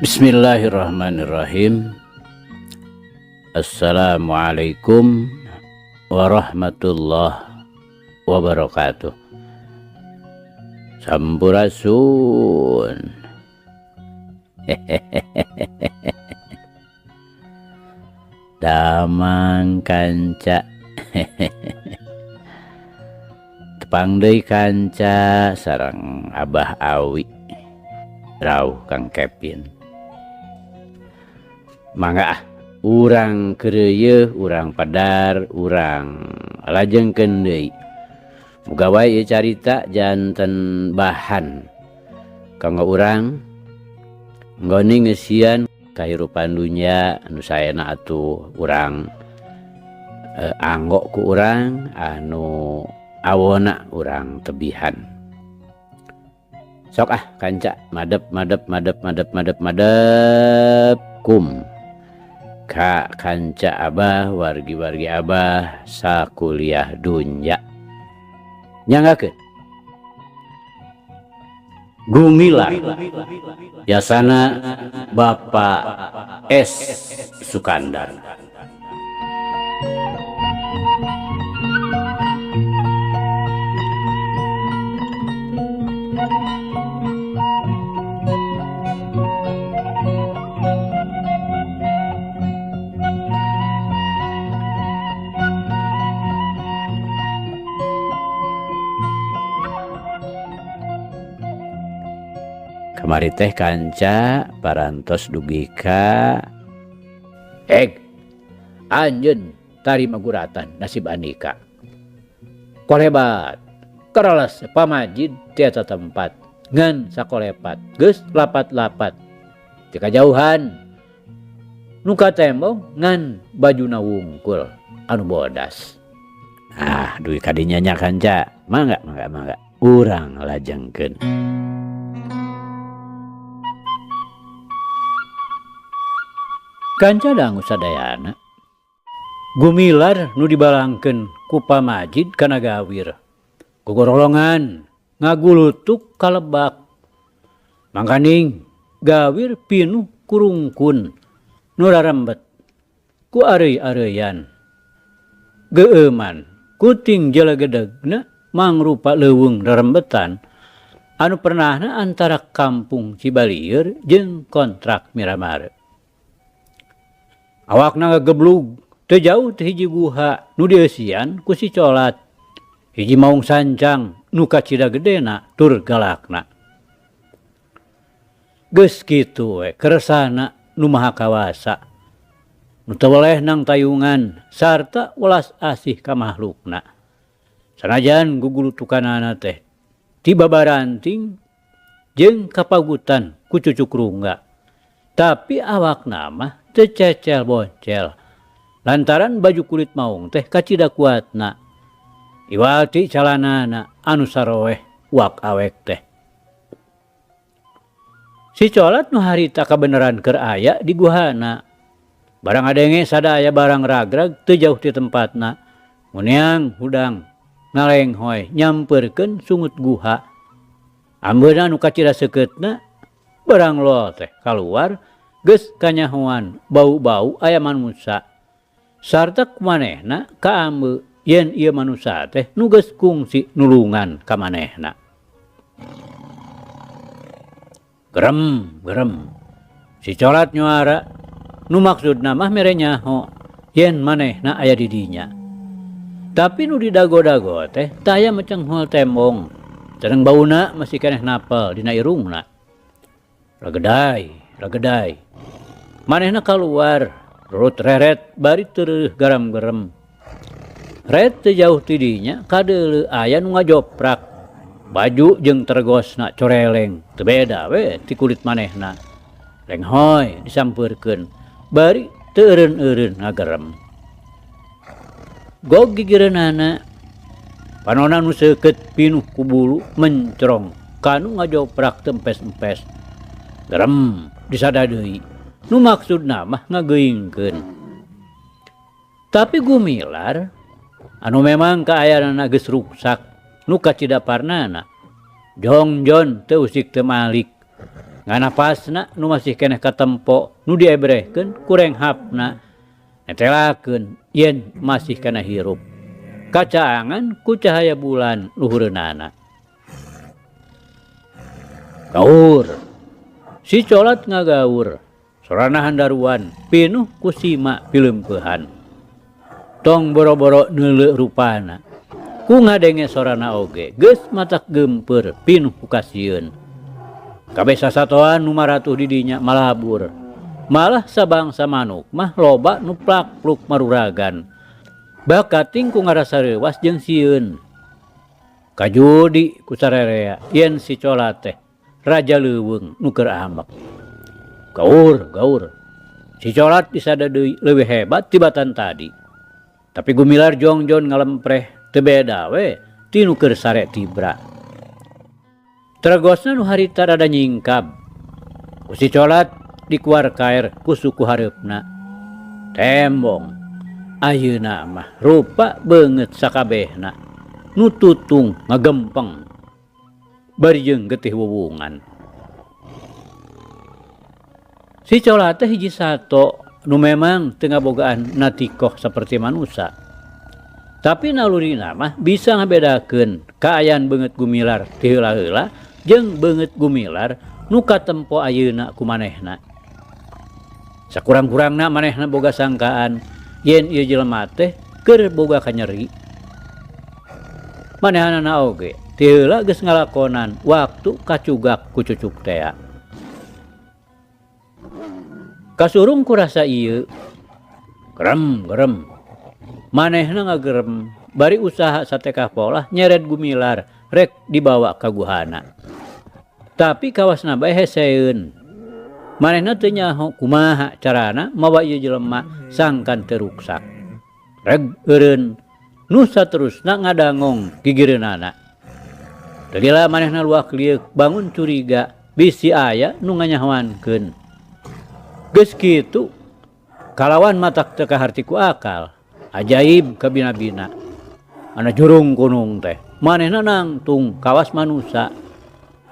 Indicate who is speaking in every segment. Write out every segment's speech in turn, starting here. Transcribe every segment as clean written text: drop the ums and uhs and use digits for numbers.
Speaker 1: Bismillahirrahmanirrahim. Assalamualaikum warahmatullahi wabarakatuh. Sampurasun. Damang kanca. Tepang deui kanca sareng Abah Awi. Rauh Kang Kevin. Mangga ah, urang keureuyeun, urang padar, urang lajengkeun deui. Muga wae ieu carita janten bahan kanggo urang nggoni ngeusian kahirupan dunya anu saena atuh urang anggo ku urang anu awona urang tebihan. Sok ah kanca madep madep madep madep madep madep kum ka kanca abah wargi-wargi abah sakuliah dunya. Nyanggakeun Gumilar yasana Bapak S Sukandar. Kamari teh kanca parantos dugi ka eg anjeun tarima guratan nasib Andika. Kolebat kereles pamajid ti eta tempat ngan sakolepat geus lapat-lapat ti kajauhan nu katembong ngan bajuna wungkul anu bodas. Ah dugi ka dinya nya kanca, mangga mangga mangga urang lajengkeun. Kanca dangu sadayana Gumilar nu dibalangkeun ku pamajid kana gawir. Gogorolongan ngagulutuk kalebak. Mangkaning gawir pinuh kurungkun nu rarembet ku areuy-areuyan. Geeuman kuting jelegedegna mangrupa leuweung rarembetan anu pernahna antara kampung Cibalieur jeung kontrak Miramare. Awakna ngageblug teu jauh ti hiji guha nu dieusian ku si Colat. Hiji maung sancang nu kacida gedena tur galakna. Geus kitu we keresana nu maha kawasa. Nu teu weleh nang tayungan sarta welas asih ka mahlukna. Sanajan gugulutukanana teh ti babaranting jeung kapagutan ku cucuk rungga. Tapi awakna mah teu cecel boncel. Lantaran baju kulit maung teh kacida kuatna. Iwal ti calanana anu saroeh wak awek teh. Si Colat nu harita kabeneran keur aya di guhana. Barang adenge sadaya barang ragrag teu jauh ti tempatna. Muneang hudang ngalenghoy nyampeurkeun sungut guha. Ambeuna nu kacida seukeutna barang lo teh kaluar geus kanyahoan bau-bau aya manusa. Sarta kumanehna kaambe yen ieu manusa teh nu geus kungsi nulungan ka manehna. Gerem, gerem. Si Colat nyuara nu maksudna mah mere nyaho yen manehna aya di dinya. Tapi nu didago-dago teh taya mecenghul tembong. Sareng bauna masih keneh napel dina irungna. Ragedai, ragedai. Manehna kaluar, rurut reret bari tereuh garam-gerem. Ret teu jauh ti dinya kadeuleu aya nu ngajoprak. Baju jeung tergosna coreleng, teu beda we ti kulit manehna. Lenghoy disampeurkeun, bari teu eureun-eureun ngagerem. Gog gigireunana, panona nu seukeut pinuh ku bulu mencrong kanu ngajoprak teu empes-empes. Gerem disada deui. Nu maksudna mah ngageuingkeun. Tapi Gumilar anu memang kaayaanana geus ruksak nu kacida parnana. Jongjon teu usik teu malik. Nganapasna nu masih keneh katempo nu diebrehkeun ku renghapna netelakeun yen masih keneh hirup. Kacaangan ku cahaya bulan luhureunana. Gaur. Si Colat ngagaur. Sorana handaruan pinuh ku sima pileumpehan. Tong boro-boro neuleuh rupana. Ku ngadenge sorana oge geus matak geumpeur pinuh ku kasieun. Kabeh sasatoan nu maratuh di dinya malabur. Malah sabangsa manuk mah loba nu plak-pluk maruragan. Bakating ku ngarasa reuwas jeung sieun. Kajudi ku sarerea yen si Colat teh raja leuweung nu keur amek. Gaur, gaur. Si Colat disada deui leuwih hebat tibatan tadi. Tapi Gumilar jongjon ngalempreh teu beda we ti nu keur sare tibra. Tregosna nu harita rada nyingkab. Ku si Colat dikuar kaer ku suku hareupna. Tembong. Ayeuna mah rupa beungeut sakabehna. Nu tutung ngagempeng. Bari jeung getih wuwungan. Si Colat teh hiji sato nu memang teu ngabogaan natikoh saperti manusa. Tapi nalurina mah bisa ngabedakeun kaayaan beungeut Gumilar ti heula-heula jeung beungeut Gumilar nu katempo ayeuna ku manehna. Sakurang-kurangna manehna boga sangkaan yen ieu jelema teh keur boga kanyeri. Manehanana oge ti heula geus ngalakonan waktu kacugak ku cucuk tea. Kasurung ku rasa ieu gerem gerem. Manehna ngagerem bari usaha satekah polah nyered Gumilar rek dibawa ka guhana. Tapi kawasna bae heseun. Manehna teu nyaho kumaha carana mawa ieu jelema sangkan teu ruksak. Reg eureun nu saterusna ngadangong gigireunana. Teu lila manehna luak lieuk bangun curiga bisi aya nu nganyahoankeun. Geus kitu kalawan matak teu kaharti ku akal. Ajaib kabina-bina. Ana jurung kunung teh manehna nangtung kawas manusa.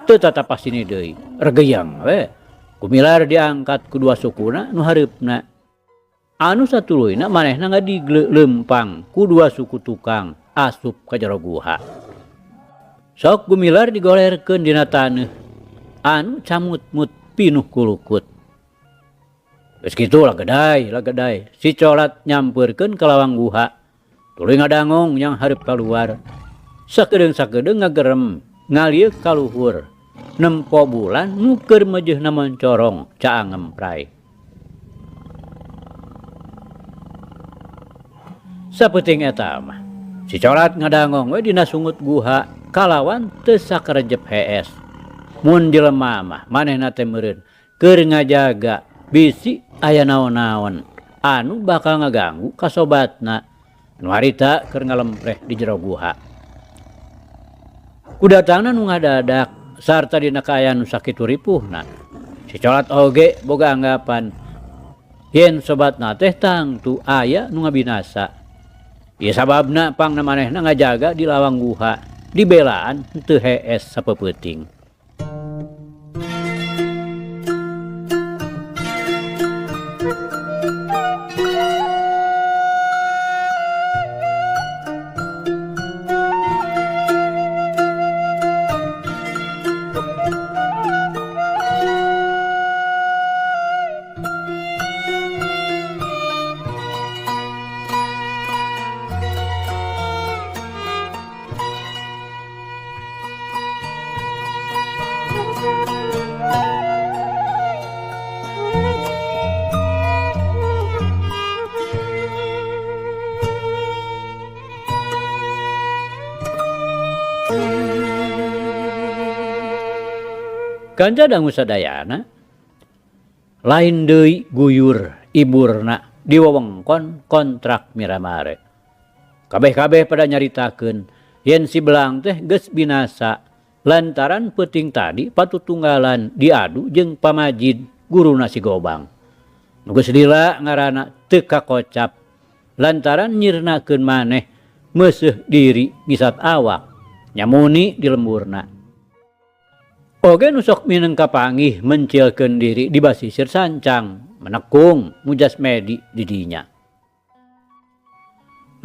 Speaker 1: Teu tatapas sini deui, regeyang we. Gumilar diangkat ku dua sukuna nu hareupna. Anu satuluyna manehna ngadigle leumpang ku dua suku tukang asup ka jero guha. Sok Gumilar digolerkeun dina taneuh anu camut-mut pinuh kulukut. Geus kitu lagedai, lagedai. Si Colat nyampeurkeun ka lawang guha. Tuluy ngadangong yang hareup kaluar. Sakedeung-sakedeung ngagerem, ngalieuk ka luhur. Nempo bulan nu keur meujeuhna moncorong caang ngempray. Sapeuting eta mah, si Colat ngadangong we dina sungut guha kalawan teu sakarejep hees. Mun jelema mah manehna teh meureun keur ngajaga bisi aya naon-naon anu bakal ngaganggu ka sobatna nu harita keur ngalempreh di jero guha. Kudatangna nu ngadadak sarta dina kaayaan nu sakitu ripuhna. Si Colat oge boga anggapan yen sobatna teh tangtu aya nu ngabinasa. Ieu sababna pangna manehna ngajaga di lawang guha dibelaan teu hees sapeupeting. Kanca dangu sadayana lain deui guyur iburna di wewengkon kontrak Miramare. Kabeh-kabeh pada nyaritakeun yen si Belang teh geus binasa lantaran peuting tadi patutunggalan diadu jeung pamajid guruna si Gobang. Nu geus lila ngaranna teu kakocap lantaran nyirnakeun maneh meuseuh diri ngisat awak nyamuni di lemburna. Oge nu sok mineng kapanggih mencilkeun diri di basisir sancang menekung ngujas medi di dinya.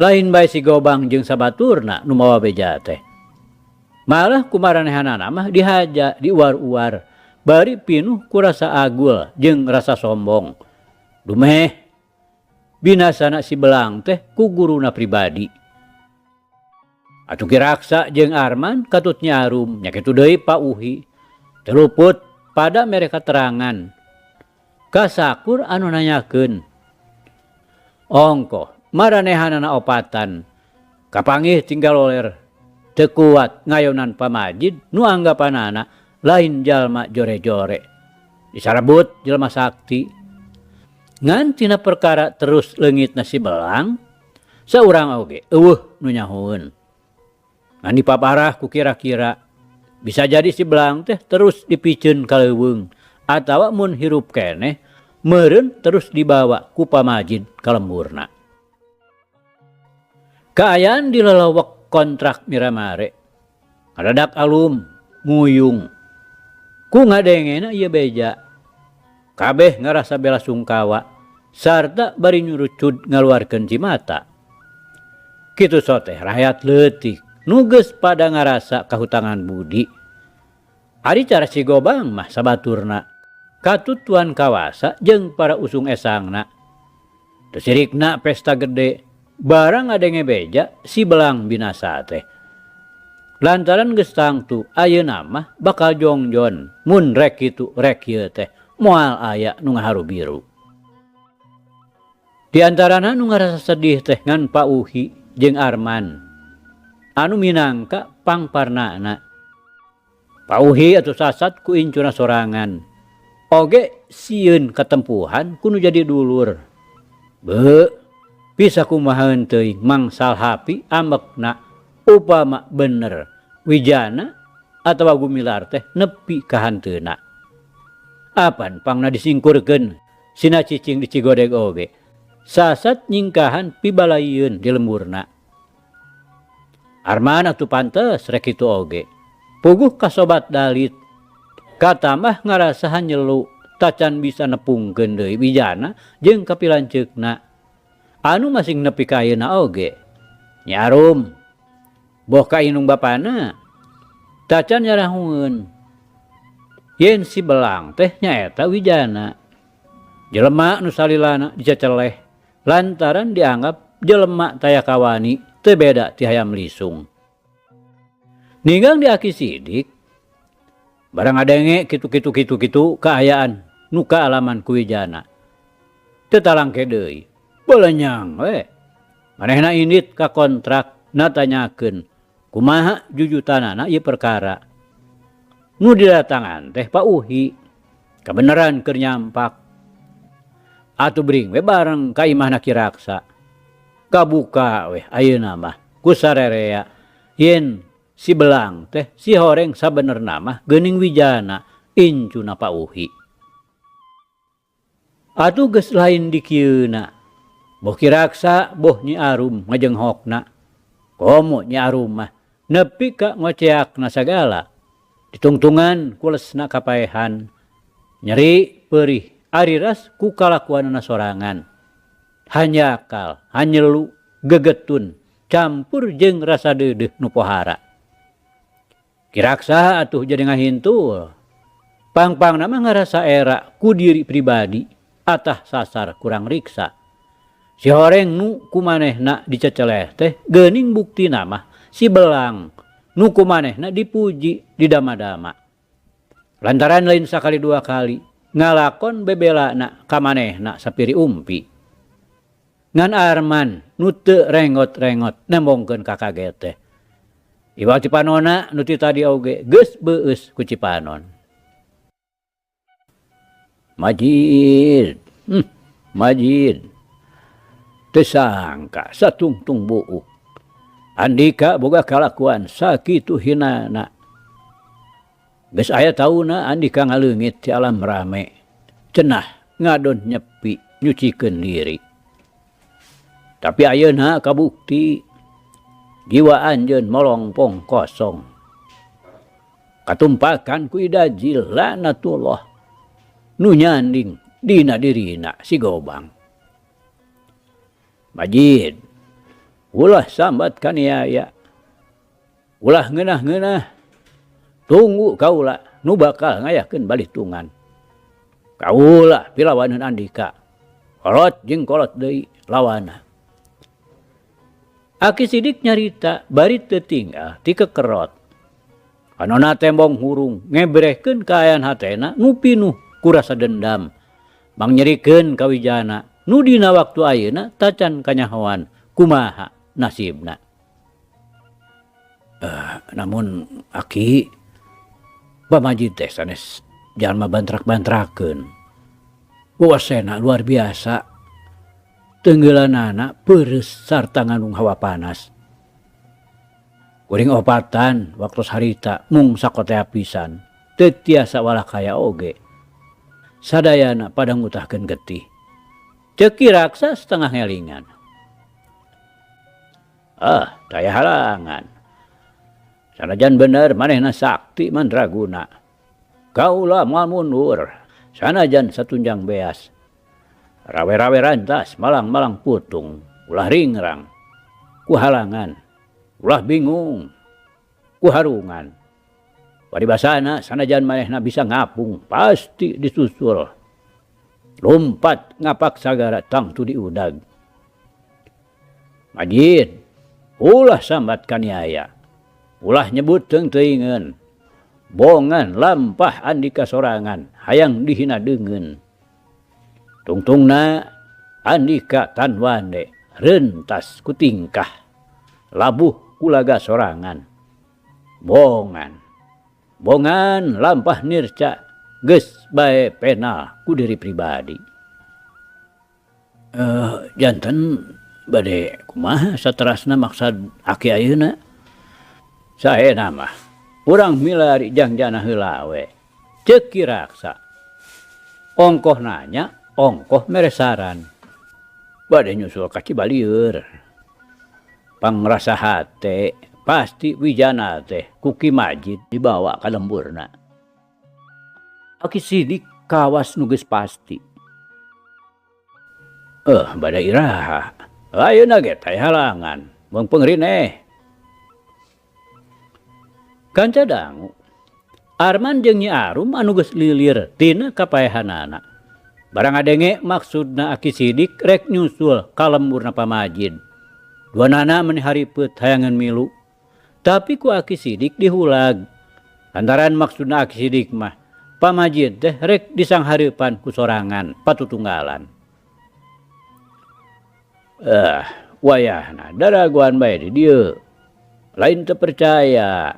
Speaker 1: Lain bae si Gobang jeung sabaturna nu mawa beja teh. Malah ku maranehanana mah dihaja diuar-uar bari pinuh ku rasa agul jeung rasa sombong. Dumeh binasana si Belang teh ku guruna pribadi. Atuh Ki Raksa jeung Arman katut Nyi Arum nya kitu deui Pa Uhi. Teu luput pada mere katerangan. Ka sakur anu nanyakeun. Ongkoh maranehanana opatan kapanggih tinggal loler teu kuat ngayonan pamajid nu anggapanana lain jalma jore-jore. Disarebut jelema sakti. Ngan tina perkara terus leungitna si Belang, saurang oge eueuh nu nyahoeun. Ngan dipaparah ku kira-kira bisa jadi si Belang teh terus dipiceun ka leuweung atawa mun hirup keneh meureun terus dibawa ku pamajid ka lemburna. Kaayaan di lelewek kontrak Miramare ngadadak alum nguyung ku ngadengena ieu beja. Kabeh ngarasa bela sungkawa sarta bari nyurucud ngaluarkeun cimata. Kitu soteh rakyat leutik nu geus pada ngarasa kahutangan budi. Ari cara si Gobang mah sabaturna katut tuan kawasa jeung para usung esangna. Teu sirikna pesta gede barang ngadenge beja si Belang binasa teh. Lantaran geus tangtu ayeuna mah bakal jongjon mun rek kitu rek ieu teh moal aya nu ngaharu biru. Di antarana nu ngarasa sedih teh ngan Pa Uhi jeung Arman anu minangka pangparnana. Pa Uhi atuh sasat ku incuna sorangan. Oge sieun katempuhan ku nu jadi dulur. Beuh, bisa kumahaeun teuing mangsal hapi ambekna upama bener Wijana atawa Gumilar teh nepi ka hanteuna. Apan pangna disingkurkeun sina cicing di Cigodeg oge. Sasat nyingkahan pibalaieun di lemburna. Arman atuh pantes rek kitu oge. Puguh ka sobat dalit. Katambah ngarasa hanyelu tacan bisa nepungkeun deui Wijana jeung kapilanceukna. Anu masing nepi ka ayeuna oge. Nyi Arum boh ka indung bapana tacan nyarahungeun. Yen si Belang teh nyaeta Wijana. Jelema nu salilana diceceleh lantaran dianggap jelema taya kawani teu beda ti hayam lisung. Ninggang di Aki Sidik barang ngadenge kitu-kitu kitu-kitu kaayaan nu kaalaman ku Wijana. Teu talangke deui, belenyang we. Manehna indit ka kontrak natanyakeun kumaha jujutanana ieu perkara. Nu didatangan teh Pa Uhi, kabeneran keur nyampak. Atuh bring we bareng ka imahna Ki Raksa. Kabuka weh ayeuna mah ku sarerea yen si Belang teh si horeng sabenerna mah geuning Wijana incuna Pa Uhi. Atuh geus lain dikieuna. Boh Ki Raksa boh Nyi Arum ngajenghokna. Komo Nyi Arum mah nepi ka ngoceakna sagala. Ditungtungan kulesna kapaehan. Nyeri perih ariras ku kalakuanana sorangan. Hanjakal, hanyelu, gegetun, campur jeung rasa deudeuh nu pohara. Ki Raksa atuh jadi ngahintul. Pangpangna mah ngarasa era ku diri pribadi atah sasar kurang riksa. Si horeng nu kumanehna diceceleh teh geuning buktina mah si Belang nu kumanehna dipuji didama-dama. Lantaran lain sakali dua kali ngalakon bebelana ka manehna sapiri umpi. Ngan Arman nu teu rengot-rengot nembongkeun ka kaget teh. Iwak cipanona nu ti tadi oge geus beueus ku cipanon. Majid, Majid. Teu sangka satungtung buuk. Andika boga kalakuan sakitu hinana. Geus aya tauna Andika ngaleungit ti alam rame. Cenah ngadon nyepi nyucikeun diri. Tapi ayeuna kabukti jiwa anjeun molongpong kosong. Katumpakan ku Idajil laknatullah nu nyanding dina dirina si Gobang. Majid, ulah sambat kaniaya, ulah ngeunah-ngeunah, tunggu kaula nu bakal ngayakeun balitungan. Kaula pilawaneun andika, kolot jeung kolot deui lawanna. Aki Sidik nyarita bari teu tinggal ti kekerot. Panona tembong hurung ngebrehkeun kaayaan hatena nu pinuh ku rasa dendam, mangnyerikeun ka Wijana nu dina waktu ayeuna tacan kanyahoan kumaha nasibna. Namun aki pamajid teh sanes jalma bantrak-bantrakeun. Wawasena luar biasa. Tenggelanana peres sarta ngandung hawa panas. Kuring opatan waktu harita mung sakotea pisan, teu tiasa walakaya oge. Sadayana pada ngutahkeun getih. Ceuk Ki Raksa setengah ngelingan. Ah, taya halangan. Sanajan bener manehna sakti mandraguna. Kaula moal mundur, sanajan satunjang beas. Rawe-rawe rantas, malang-malang putung, ulah ringrang, ku halangan, ulah bingung, ku harungan. Paribasana sanajan manehna bisa ngapung, pasti disusul. Lompat ngapak sagara tangtu diudag. Majid, ulah sambat kaniaya, ulah nyebut teung-teuingeun. Bongan lampah andika sorangan, hayang dihina deungeun. Tungtungna andika tanwande rentas ku tingkah, labuh kulaga sorangan. Bongan, bongan lampah nirca, geus bae penal ku diri pribadi. Janten bade kumaha saterasna maksad aki ayeuna? Saena mah urang milari jangjana heula we. Ceuk Ki Raksa. Ongkoh nanya, ongkoh mere saran. Bade nyusul ka Cibalieur. Pangrasa hate pasti Wijana teh ku Ki Majid dibawa ka lemburna. Aki Sidik kawas nu geus pasti. Bade iraha. Ayeuna ge teh halangan, meungpeung rineh. Kanca dangu, Arman jeung Nyi Arum anu geus lilir tina kapaehanana. Barang ngadenge maksudna Aki Sidik rek nyusul ka lemburna Pamajid. Duanana meni haripeut hayangeun milu. Tapi ku Aki Sidik dihulag. Lantaran maksudna Aki Sidik mah Pamajid teh rek disanghareupan ku sorangan patutunggalan. Wayahna daraguan bae di dieu. Lain teu percaya.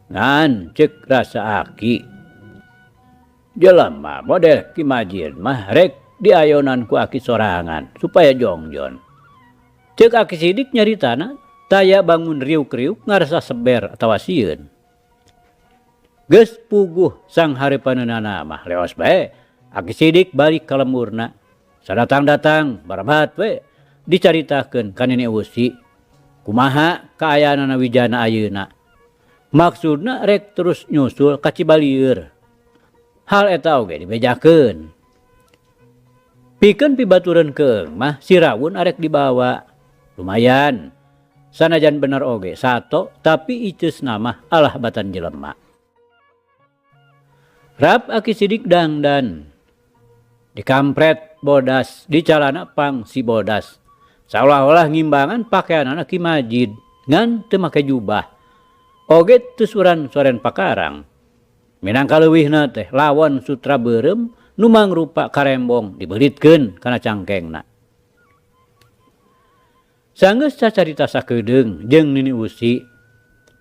Speaker 1: Ngan ceuk rasa aki. Jelema model Ki Majid mah rek diayonan ku aki sorangan supaya jongjon. Ceuk Aki Sidik nyaritana taya bangun riuk-riuk ngarasa seber atawa sieun. Geus puguh sanghareupaneunana mah leos bae Aki Sidik balik ka lemburna. Sadatang-datang barabat we dicaritakeun ka Nini Usi kumaha kaayaanana Wijana ayeuna. Maksudna rek terus nyusul ka Cibalieur. Hal eta oge dibejakeun. Pikeun pibatureun keung mah si Rawun arek dibawa. Lumayan. Sanajan bener oge sato tapi iceusna mah alah batan jelema. Rap Aki Sidik dangdan. Dikampret bodas, dicalana pang si bodas. Saolah-olah ngimbangan pakaianana Ki Majid ngan teu make jubah. Oge teu suran-soren pakarang. Minangka leuwihna teh lawon sutra beureum nu mangrupa karembong dibeuritkeun kana cangkengna. Sanggeus cacarita sakedeung jeung Nini Usi,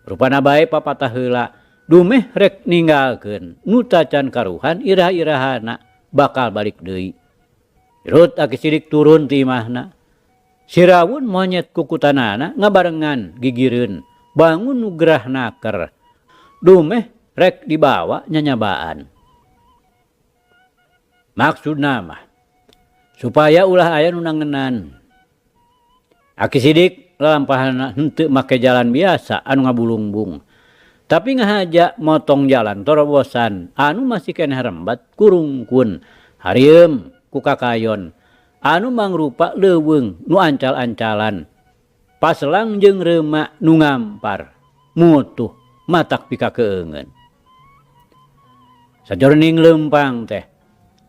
Speaker 1: rupana bae papatah heula dumeh rek ninggalkeun nu tacan karuhan irah-irahana bakal balik deui. Irut Aki Sidik turun ti imahna. Si Rawun monyet kukutanana ngabarengan gigireun bangun nu gerah naker. Dumeh rek dibawa nyanyabaan. Maksudna mah supaya ulah aya nu nangenan. Aki Sidik lalampahanna henteu make jalan biasa anu ngabulungbung. Tapi ngahaja motong jalan torobosan anu masih keneh rembat ku rungkun harieum ku kakayon anu mangrupa leuweung nu ancal-ancalan paselang jeung reuma nu ngampar mutuh matak pikakeungeun. Sajroning leumpang teh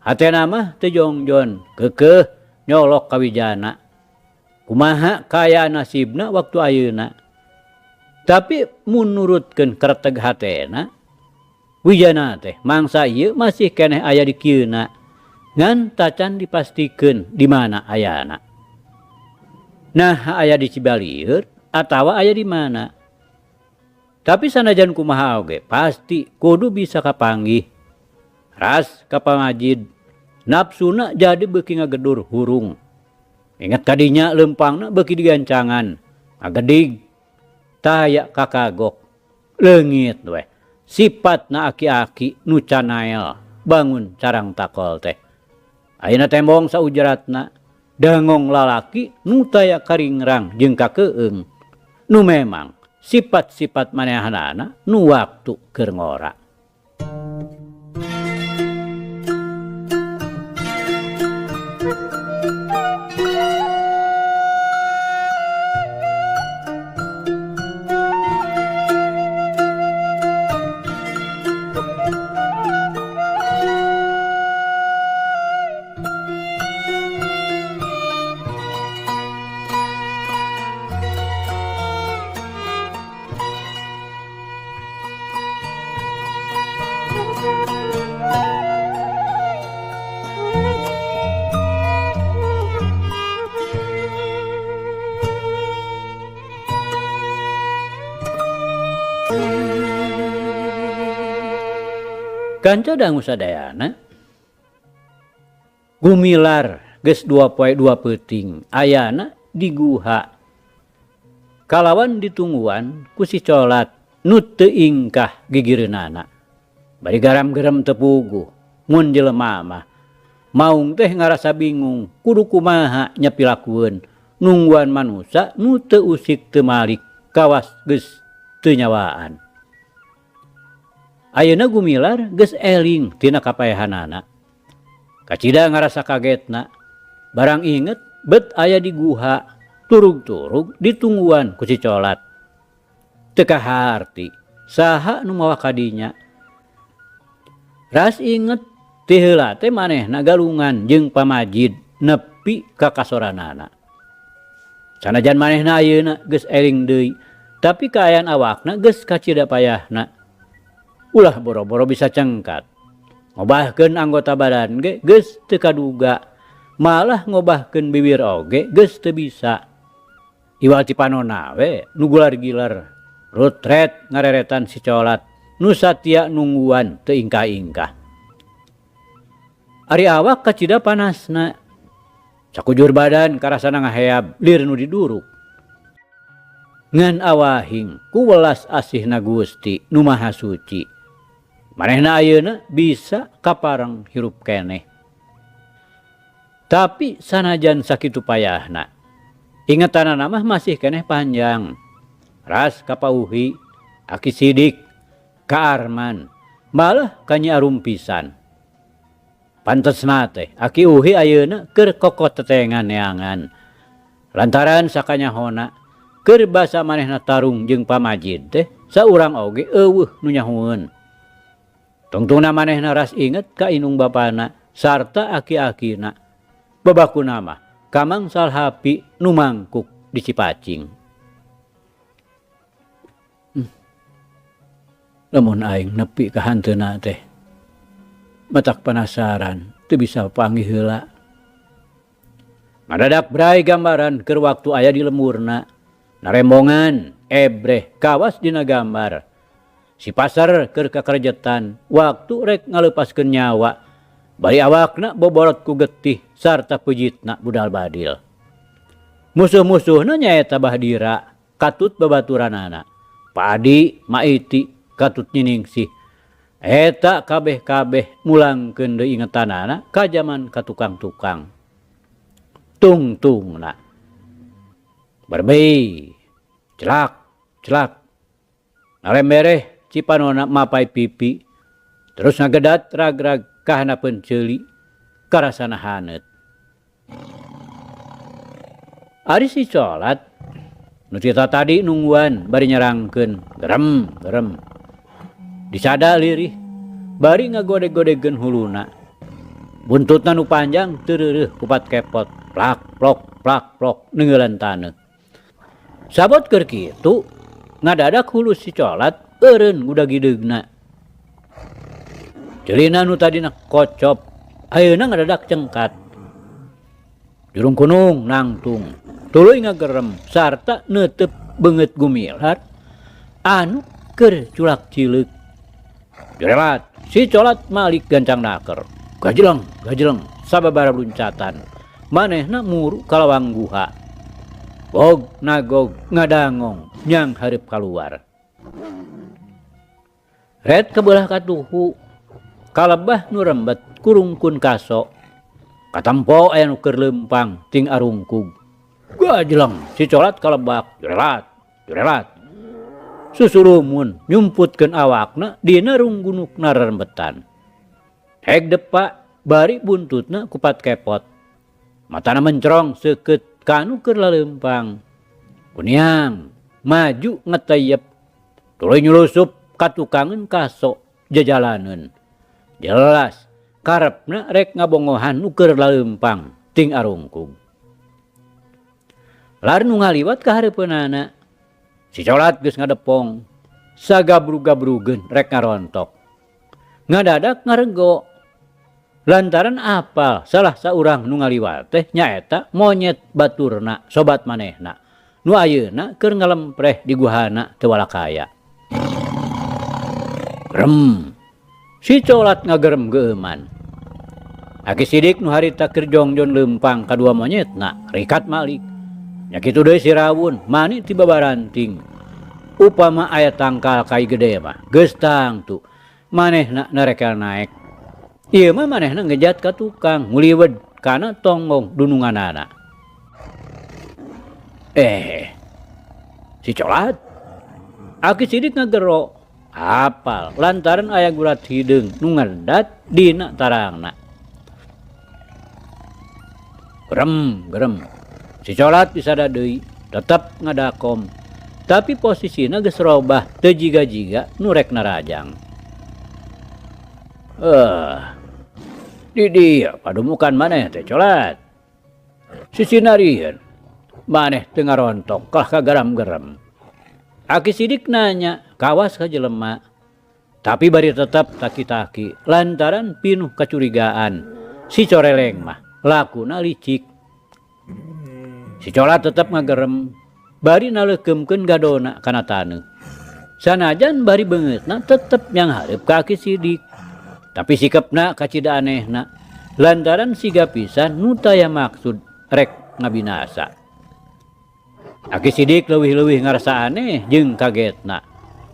Speaker 1: hatena mah teu jongjon keukeuh nyolok ka Wijana. Kumaha kaayaan nasibna waktu ayeuna. Tapi mun nurutkeun kreteg hatena Wijana teh mangsa ieu masih keneh aya di kieuna ngan tacan dipastikeun di mana ayana. Nah aya di Cibalieur atawa aya di mana. Tapi sanajan kumaha oge pasti kudu bisa kapanggih. Ras ka pamajid, nafsuna jadi beuki ngagedur hurung. Inget kadinya leumpangna beuki digancangan, ngagedig, taya kakagok, leungit weh. Sipatna aki-aki nu canael bangun carang takol teh. Ayeuna tembong saujratna, dangong lalaki nu taya karingrang jeung kakeung. Nu memang sifat-sifat manehanana nu waktu keur ngora. Kanca dangu sadayana Gumilar geus 2 poe 2 peuting ayana di guha kalawan ditungguan ku si Colat nu teu ingkah gigireunana bari garam-garam teu puguh mun jelema mah maung teh ngarasa bingung kudu kumaha nyepilakueun nungguan manusa nu teu usik teu malik kawas geus teu nyawaan. Ayeuna Gumilar geus eling tina kapaehanana. Kacida ngarasa kagetna, barang inget bet aya di guha, turug-turug ditungguan ku si Colat. Teu kaharti, saha nu mawa kadinya. Ras inget ti heula teh manehna galungan jeung pamajid nepi ka kasoranana. Sanajan manehna ayeuna geus eling deui, tapi kaayaan awakna geus kacida payahna. Ulah boro-boro bisa cengkat. Ngobahkeun anggota badan ge geus teu kaduga, malah ngobahkeun bibir oge geus teu bisa. Iwal ti panona we nu gular-gilar, rutret ngareretan si Colat nu satia nungguan teu ingkah-ingkah. Ari awak kacida panasna. Sakujur badan karasana ngaheab lir nu diduruk. Ngan awahing ku welas asihna Gusti nu Maha Suci. Manehna ayeuna bisa kapareng hirup keneh. Tapi sanajan sakitu payahna, ingetanana mah masih keneh panjang. Ras ka Pauhi, Aki Sidik, ka Arman, malah ka Nyi Arum pisan. Pantesna teh Aki Uhi ayeuna keur kokot tetengan neangan. Lantaran sakanyahona keur basa manehna tarung jeung pamajid teh saurang oge eueuh nu nyahueun. Tungtungna manehna ras inget ka inung bapana sarta aki-akina. Babakuna mah kamang salhapi nu mangkuk di Cipacing. Lamun aing nepi ka hanteuna teh matak penasaran teu bisa panggih heula. Ngadadak brai gambaran keur waktu aya di lemurna. Narembongan ebreh kawas dina gambar. Si pasar keur kakerjetan waktu rek ngaleupaskeun nyawa bari awakna boborot ku getih sarta pujitna budal badil. Musuh-musuhna nyaeta Bahdira katut babaturanana. Padi Maiti katut Nyiningsih. Eta kabeh-kabeh mulangkeun deui ingetanana ka jaman ka tukang-tukang. Tungtungna. Berbei, celak, celak. Nalembereh Cipanona mapai pipi terus ngagedat ragrag ka handapeun ceuli karasana haneut. Ari si Colat nu ti tatadi nungguan bari nyerangkeun gerem gerem. Disada lirih bari ngagodeg-godegeun huluna. Buntutna nu panjang teu kupat kepot plak plok plak plok neungeulan taneuh. Sabot keur kitu ngadadak hulu si Colat eureun gudagideugna. Ceulina nu tadina kocop ayeuna ngadadak cengkat. Jurung kunung nangtung tuluy ngagerem sarta neuteub beungeut gumilar anu keur culak cileuk. Jurelat si Colat malik gancang naker. Gajeleng gajeleng sababaraha luncatan manehna muru ka lawang guha. Gog nagog ngadangong nyang hareup kaluar. Ret kabelah katuhu kalebah nu rembet kurungkun kaso. Katempo aya nu keur leumpang ting arungkug. Gajeleng si Colat kalebak jurelat jurelat. Susurumun nyumputkeun awakna dina runggunukna rerembetan. Heg depa bari buntutna kupat kepot. Matana mencrong seukeut ka nu keur laleumpang. Kuniang maju ngeteyep tuluy nyulusup ka tukangeun kaso jajalaneun. Jelas karepna rek ngabongohan nu keur laleumpang ting arungkug. Lar nu ngaliwat ka hareupeunana. Si Colat geus ngadepong sagabrug-gabrugeun rek ngarontok. Ngadadak ngarego lantaran apal salah saurang nu ngaliwat teh nyaeta monyet baturna sobat manehna nu ayeuna keur ngalempreh di guhana teu walakaya. Gerem. Si Colat ngagerem geueuman. Aki Sidik nu harita keur jongjon leumpang kadua monyetna rikat malik. Nya kitu deui si Rawun mani ti babaranting. Upama aya tangkal kai gede mah geus tangtu manehna narekel naek. Ieu mah manehna ngejat ka tukang nguliwed kana tonggong dununganana. Si Colat. Aki Sidik ngagero apal lantaran aya gurat hideung nu ngedat dina tarangna. Gerem gerem. Si Colat disada deui tetep ngadakom tapi posisina geus robah teu jiga-jiga nu rek narajang. Di dieu padumukan maneh teh Colat. Sisinarieun maneh teu ngarontok kalah ka garam-gerem. Aki Sidik nanya kawas ka jelema tapi bari tetep taki-taki lantaran pinuh kacurigaan. Si Coreleng mah lakuna licik. Si Colat tetep ngagerem bari naleukeumkeun gadona kana taneuh. Sanajan bari beungeutna tetep nyanghareup ka Aki Sidik. Tapi sikepna kacida anehna lantaran siga pisan nu taya maksud rek ngabinasa. Aki Sidik leuwih-leuwih ngarasa aneh jeung kagetna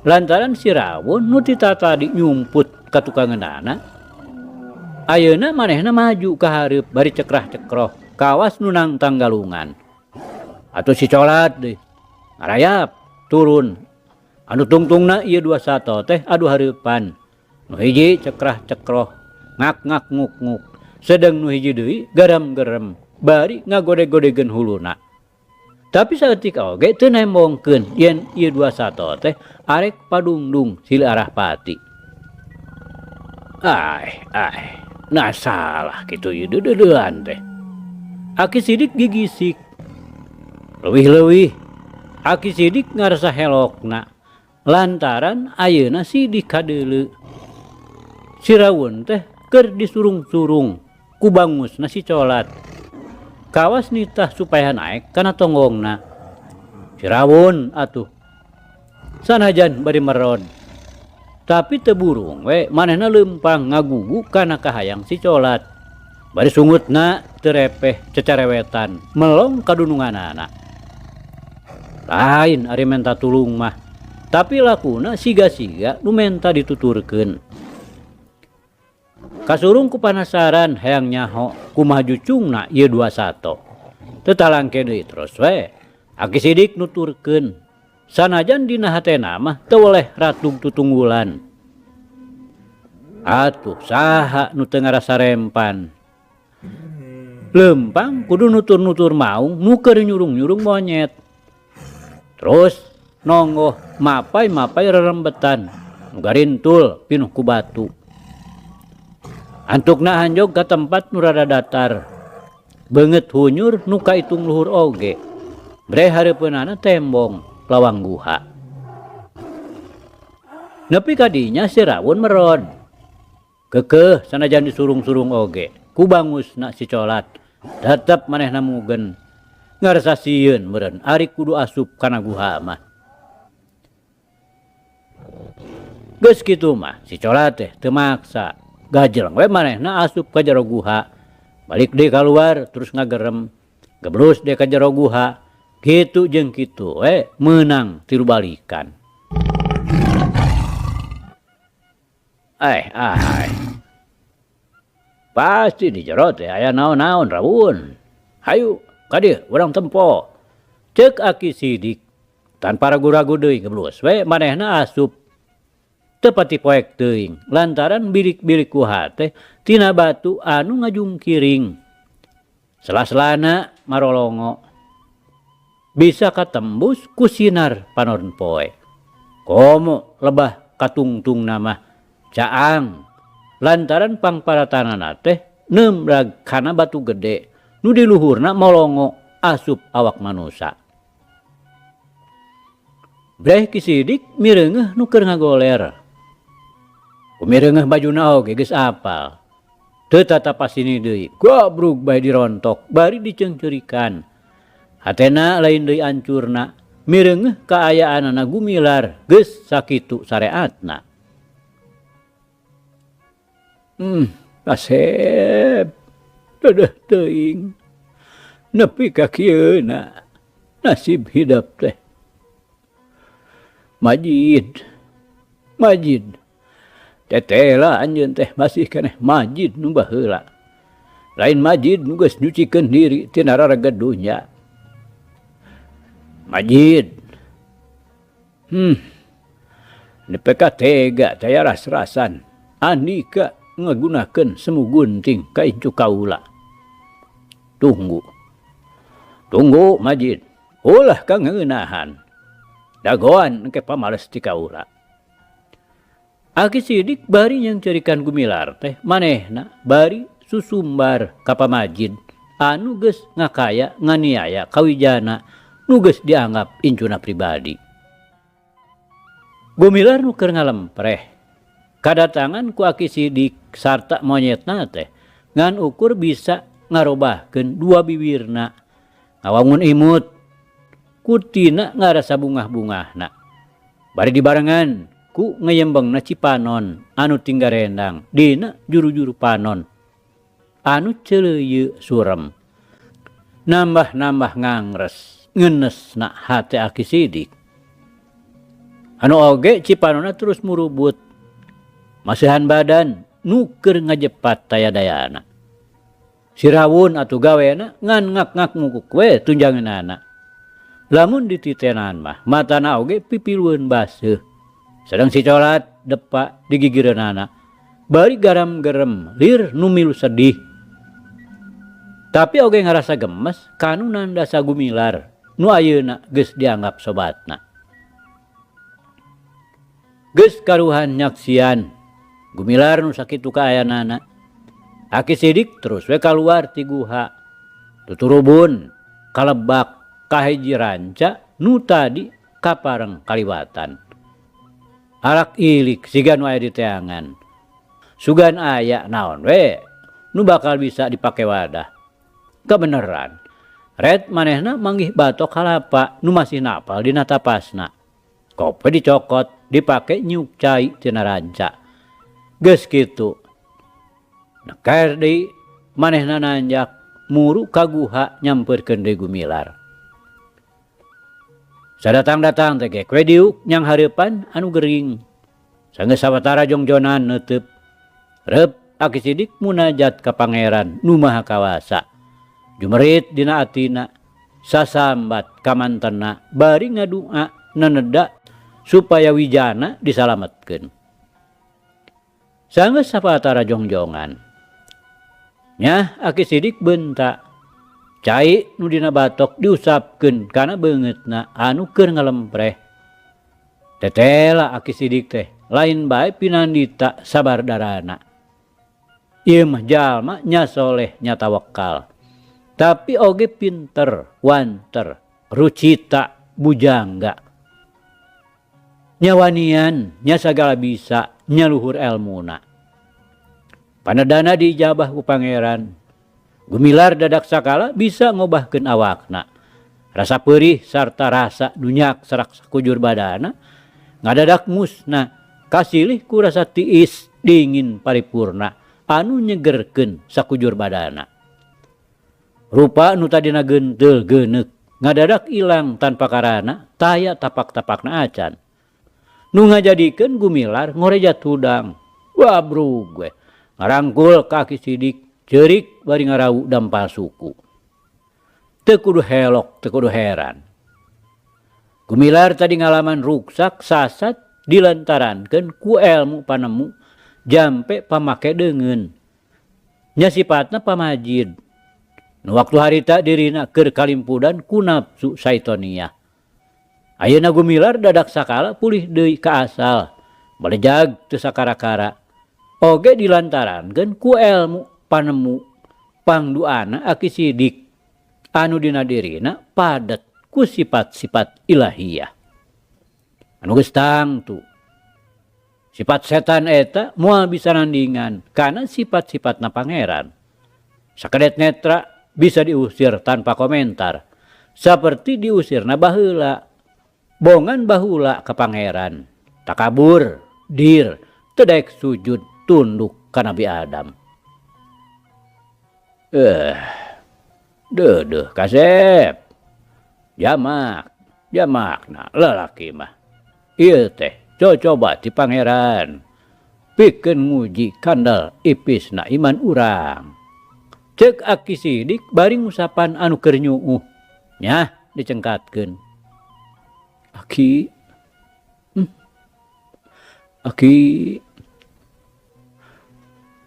Speaker 1: lantaran si Rawun nu ti tatadi nyumput ka tukangeunana. Ayeuna manehna maju ka hareup bari cekrah-cekroh kawas nu nangtang galungan. Atuh si Colat deui ngarayap turun. Anu tungtungna ieu dua sato teh adu hareupan. Nu hiji cekrah-cekroh ngak-ngak nguk-nguk sedeng nu hiji deui garam-gerem bari ngagodeg-godegeun huluna. Tapi saeutik oge teu nembongkeun yen ieu dua sato teh arek padungdung silih arah pati. Ai ai nah salah kitu ieu deudeudean teh. Aki Sidik gigisik. Leuwih-leuwih Aki Sidik ngarasa helokna lantaran ayeuna sidik kadeuleu. Si Rawun teh keur disurung-surung ku bangusna si Colat. Kawas nitah supaya naek kana tonggongna. Si Rawun atuh sanajan bari merod. Tapi teu burung we manehna leumpang ngagugu kana kahayang si Colat. Bari sungutna teu repeh cecarewetan melong ka dununganana. Lain ari menta tulung mah, tapi lakuna siga-siga nu menta dituturkeun. Kasurung ku panasaran hayang nyaho kumaha jucungna ieu dua sato. Teu talangke deui terus we. Aki Sidik nuturkeun Sanajan dina hatena mah teu weleh ratug tutunggulan. Atuh saha nu teu ngarasa rempan. Leumpang kudu nutur-nutur maung nu keur nyurung-nyurung monyet. Terus nonggoh mapai-mapai rerembetan nu garintul pinuh ku batu. Antukna hanjog ka tempat nu rada datar. Beungeut hunyur nu kaitung luhur oge. Breh hareupeunana tembong lawang guha. Nepi ka dinya si Rawun merod. Keukeuh sanajan disurung-surung oge, ku bangusna si Colat tetep manehna mugen. Ngarasa sieun meureun ari kudu asup kana guha mah. Geus kitu mah si Colat teh teu maksa. Gajleng we manehna asup ka jero guha. Balik deui kaluar terus ngagerem. Geblus deui ka jero guha. Kitu jeung kitu we meunang tilu balikan. Ai ai. Pasti di jero teh aya naon-naon rawun. Hayu ka dieu urang tempo. Ceuk Aki Sidik. Tanpa ragu-ragu deui geblus we manehna asup. Teu pati poek teuing lantaran bilik-bilik guha teh tina batu anu ngajungkiring. Sela-selana marolongo. Bisa katembus ku sinar panon poe. Komo lebah katungtungna mah caang lantaran pangparatanana teh neumrag kana batu gede nu di luhurna molongo asup awak manusa. Breh Ki Sidik mireungeuh nu keur ngagoler. Kumireungeuh bajuna oge geus apal. Teu tatapasini deui, gabrug bae dirontok bari diceungceurikan. Hatena lain deui ancurna, mireungeuh kaayaanana gumilar geus sakitu sareatna. Kasep dedeh teuing nepi ka kieuna nasib hidep teh. Majid, Majid, tetela anjeun teh masih keneh Majid nu baheula. Lain Majid nu geus nyucikeun diri tina rareged dunya. Majid, nepi ka tega taya ras-rasan andika ngagunakeun semu gunting ka incu kaula. Tunggu, tunggu Majid, ulah ka ngeunahan. Dagoan engke pamales ti kaula. Aki Sidik bari nyangcerikan Gumilar teh manehna bari susumbar ka pamajid anu geus ngakaya nganiaya kawijana nu geus dianggap incuna pribadi. Gumilar nu keur ngalempreh kadatangan ku Aki Sidik sarta monyetna teh ngan ukur bisa ngarobahkeun dua bibirna ngawangun imut kutina ngarasa bungah-bungahna. Bari dibarengan ku ngeyembengna Cipanon anu tinggarendang dina juru-juru panon anu celeuyeu surem. Nambah-nambah ngangres ngenesna hate Aki Sidik. Anu oge Cipanonna terus murubut masihan badan nu keur ngajepat taya-dayana. Si Rawun atuh gawena ngan ngak-ngak mukuk we tunjangeunana. Lamun dititenan mah matana oge pipilueun baseuh. Sedang si Colat depa digigireunana. Bari garam-gerem lir nu milu sedih. Tapi oge ngarasa gemes kanu nandasa Gumilar nu ayeuna geus dianggap sobatna. Geus karuhan nyaksian Gumilar nu sakitu kaayanana. Aki Sidik terus we kaluar ti guha. Tuturubun kalebak kahiji ranca nu tadi kapareng kaliwatan. Alak ilik siga nu aya di teangan. Sugan aya naon we nu bakal bisa dipake wadah. Kabeneran, red manehna manggih batok kalapa nu masih napal dina tapasna. Kope dicokot dipake nyiuk cai tina ranca. Geus kitu. Neker deui manehna nanjak muru ka guha nyampeurkeun deui Gumilar. Sadatang-datang teh gek we diuk nyang hareupan anu gering. Sanggeus sawatara jongjonan neuteub. Reup Aki Sidik munajat ka Pangeran nu Maha Kawasa. Jumerit dina atina sasambat ka mantena bari ngadua neneda supaya wijana disalametkeun. Sanggeus sapatara jongjongan. Nyah Aki Sidik beunta. Cai nu dina batok diusapkeun kana beungeutna anu keur ngalempreh. Tetela Aki Sidik teh lain bae pinandita sabar darana. Ieu mah jalma nya soleh nya tawakal. Tapi oge pinter, wanter, rucita, bujangga. Nya wanian, nya sagala bisa, nya luhur elmuna. Panedana diijabah ku Pangeran. Gumilar dadak sakala bisa ngobahkeun awakna. Rasa peurih sarta rasa dunyak serak sakujur badana ngadadak musna kasilih ku rasa tiis dingin paripurna anu nyegerkeun sakujur badana. Rupa nu tadina genteul geuneuk ngadadak ilang tanpa karana taya tapak-tapakna acan. Nu ngajadikeun Gumilar ngorejat hudang. Wabrug we ngarangkul ka Aki Sidik ceurik bari ngarawu dampal suku. Teu kudu helok, teu kudu heran. Gumilar tadi ngalaman ruksak sasat dilantarankeun ku elmu panemu jampe pamake deungeun. Nya sipatna pamajid. Nu waktu harita dirina keur kalimpudan ku nafsu saitoniah. Ayeuna Gumilar dadak sakala pulih deui ka asal, balejag teu sakara-kara. Oge dilantarankeun ku elmu panemu pangduana Aki Sidik anu dina dirina padet ku sifat-sifat ilahiyah. Anu geus tangtu sifat setan eta moal bisa nandingan kana sifat-sifatna Pangeran. Sakedet netra bisa diusir tanpa komentar, saperti diusirna baheula. Bongan bahula ka Pangeran, takabur, dir, teu daek sujud tunduk ka Nabi Adam. Deudeuh kasep. Jamak, jamakna lalaki mah. Ieu teh cocoba ti Pangeran. Pikeun nguji kandel ipisna iman urang. Ceuk Aki Sidik bari ngusapan anu keur nyuuh. Nyah dicengkatkeun. Aki, Aki,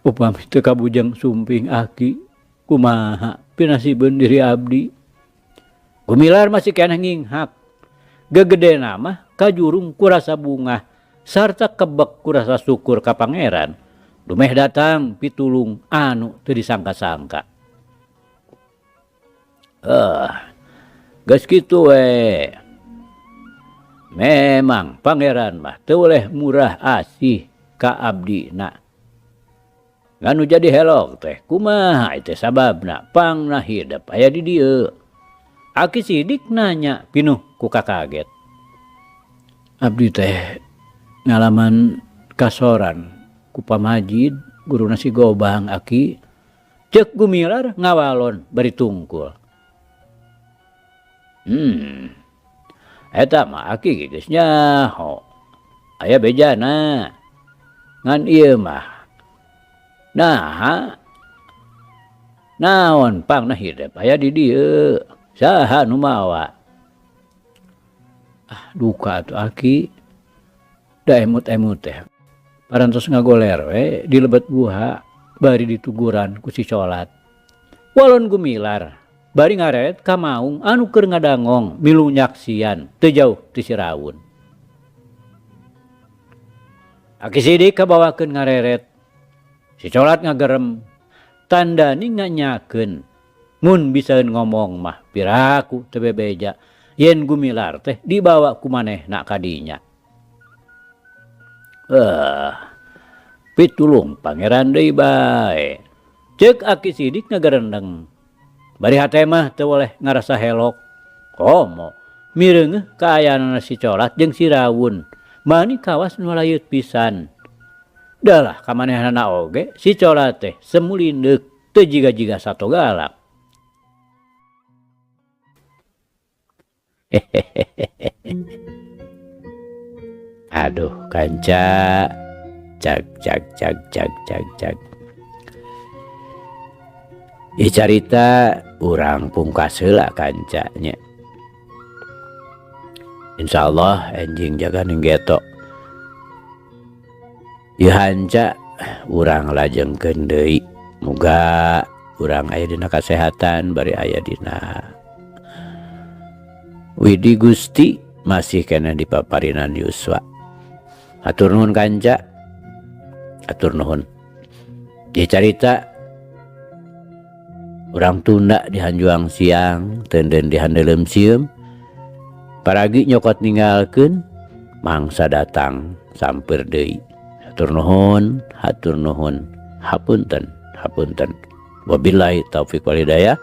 Speaker 1: upami teu kabujeng sumping Aki, kumaha pinasibeun diri abdi. Gumilar masih keneh nginghak. Gegedena mah kajurung ku rasa bungah sarta kebek ku rasa syukur ka Pangeran. Dumeh datang pitulung anu teu disangka-sangka. Geus kitu we. Memang Pangeran mah teu weleh murah asih ka abdina. Ngan nu jadi helok teh kumaha teh sababna pangna hidep aya di dieu. Aki Sidik nanya pinuh ku kakaget. Abdi teh ngalaman kasoran ku pamajid guruna si Gobang Aki. Ceuk Gumilar ngawalon bari tungkul. Eta mah Aki geus nyaho. Aya bejana. Ngan ieu mah naha naon pangna hidep aya di dieu. Saha nu mawa? Ah, duka atuh Aki. Da emut-emut teh parantos ngagoler we di lebet guha bari dituguran ku si Colat. Walon Gumilar bari ngareret ka maung anu keur ngadangong milu nyaksian teu jauh ti si Rawun. Aki Sidik kabawakeun ngareret. Si Colat ngagerem tandani nganyakeun mun bisaeun ngomong mah piraku teu bebeja yen Gumilar teh dibawa ku manehna ka dinya. Pitulung Pangeran deui bae. Ceuk Aki Sidik ngagerendeng. Bari hate mah teu weleh ngarasa helok. Komo mireungeuh kaayaanana si Colat jeung si Rawun. Mani kawas nu layeut pisan. Dalah kamanehanana oge si Colat teh semulindeuk teu jiga-jiga sato galak. Aduh kanca, cag cag cag cag cag cag. Ieu carita urang pungkas heula kanca nya. Insyaallah enjing jaga ning geto. Ieu hanca urang lajengkeun deui. Muga urang aya dina kasehatan bari aya dina Widi Gusti masih keneh dipaparinan yuswa. Hatur nuhun kanca. Hatur nuhun. Ieu carita urang tunda di hanjuang siang tenden di handeuleum sieum. Paragi nyokot ninggalkeun mangsa datang sampeur deui. Hatur nuhun, hatur nuhun. Hapunten, hapunten. Wabillahi taufik wal hidayah.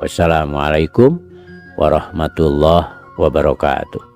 Speaker 1: Wassalamualaikum warahmatullahi wabarakatuh.